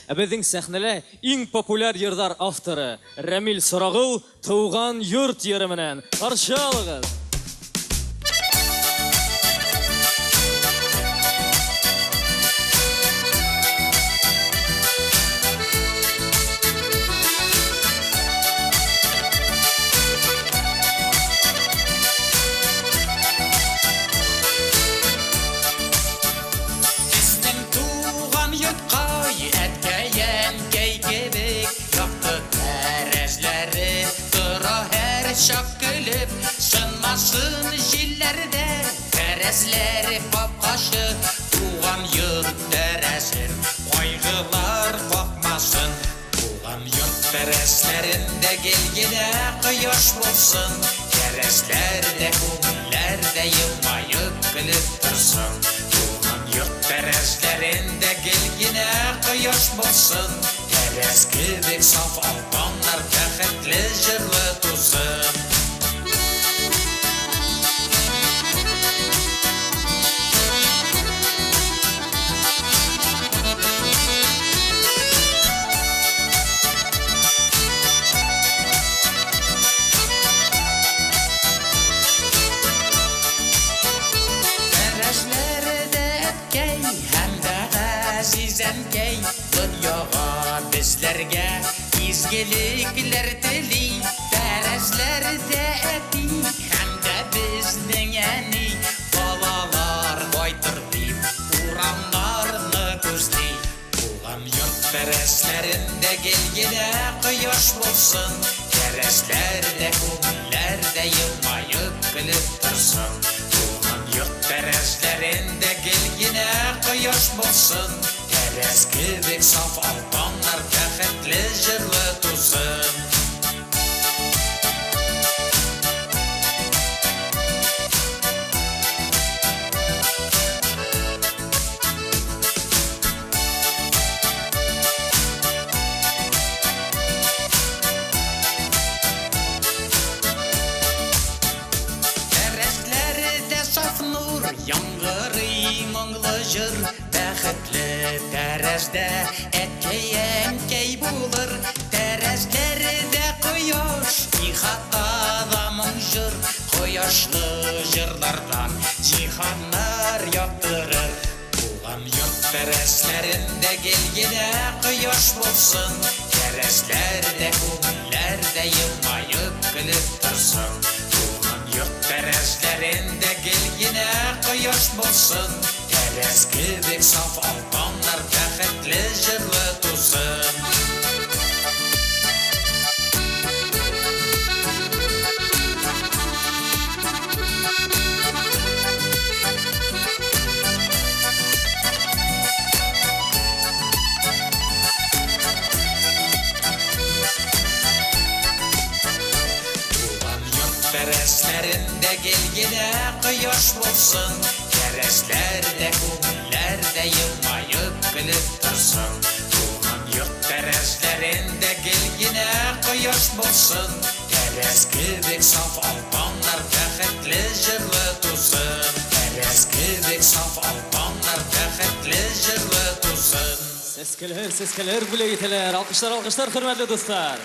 Ә безнең сәхнәлә иң популяр йырдар авторы Рәмил Сорагыл Туган йорт йыры менән. Каршы алыгыз! Безнең туган йорткай, әткәй-әнкәй кебек, Якты тәрәзләре тора һәрчак көлеп, Сынмасын җилләрдә тәрәзләре капкачы, Туган йорт тәрәзен кайгылар какмасын. Туган йорт тәрәзләрендә гел генә кояш булсын, Тәрәзләр дә, күңелләр дә елмаеп көлеп торсын. Туган йорт тәрәзләрендә гел генә кояш булсын, Тәрәз кебек саф алтыннар бәхетле җырлы тусын. Тәрәзләрдә әткәй һәм дә газиз әнкәй Дөньяга безләргә изгелекләр тели. Тәрәзләрдә әти һәм дә безнең әни Балалар кайтыр дип урамнарны күзли. Туган йорт тәрәзләрендә гел генә кояш булсын, Тәрәзләр дә, күңелләр дә елмаеп көлеп торсын. Туган йорт тәрәзләрендә гел генә кояш булсын, Тәрәз кебек саф алтыннар бәхетле җырлы тусын. Тәрәзләрдә саф нур, яңгырый моңлы җыр, Бәхетле тәрәздә әткәй-әнкәй булыр. Тәрәзләрдә кояш, ихатада моң җыр, Кояшлы җырлардан җиһаннар яктырыр. Туган йорт тәрәзләрендә гел генә кояш булсын, Тәрәзләр дә, күңелләр дә елмаеп көлеп торсын. Туган йорт тәрәзләрендә гел генә кояш булсын, Тәрәз кебек саф алтыннар бәхетле җырлы тусын. Туган йорт тәрәзләрендә гел генә кояш булсын, Тәрәзләр дә, күңелләр дә елмаеп көлеп торсын. Туган йорт тәрәзләрендә гел генә кояш булсын, Тәрәз кебек саф алтыннар бәхетле җырлы тусын. Тәрәз кебек саф алтыннар бәхетле җырлы тусын. Сәскәләр, сәскәләр бүләк итәләр. Алкышлар, алкышлар, хөрмәтле дуслар.